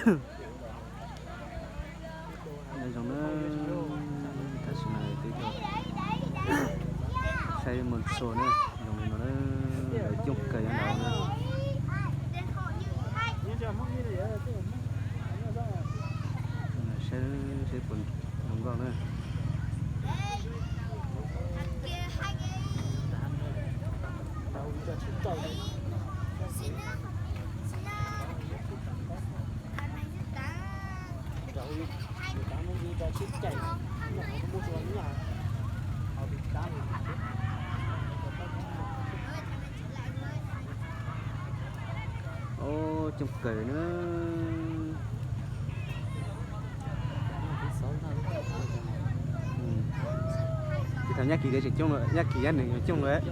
Nyob zoo na, tam sim no peb tuaj saib Mos Txuas na, zoo li no na, lawv coob kawg nyob no na. Saib, saib puas zoo nkauj na. Ub, coob kawg na. Tsis tau Nyab Kis tias tseem coob, Nyab Kis Nyab Nees coob lawm.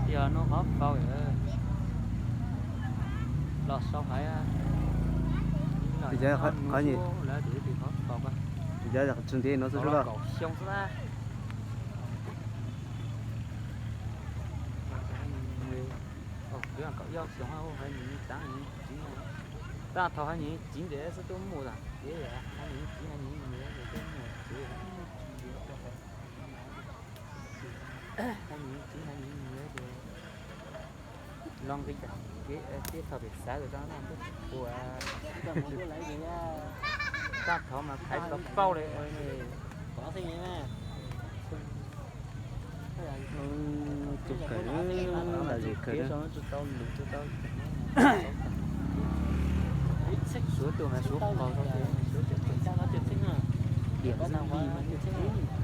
Yog no qhov faus los sau hais, qhov nyuj lawv tias qhov faus, qhov ntiav no xwb los kaum xyoo xwb. Kaum ib xyoo hais nws txav nws txiv, tab thaum hais nws txiv ntawd xwb twb muaj tas kev, hais nws txiv hais nws niam twb muaj kev, hais nws txiv hais nws niam ces los nqis tag kev, tib thaum pem xav lawm rau na twb tsis pua. Tab thov mas phais tau pauj li. Coob kawg, lom zem kawg. Suav tuaj mas suav qos, suav tiam li mas coob.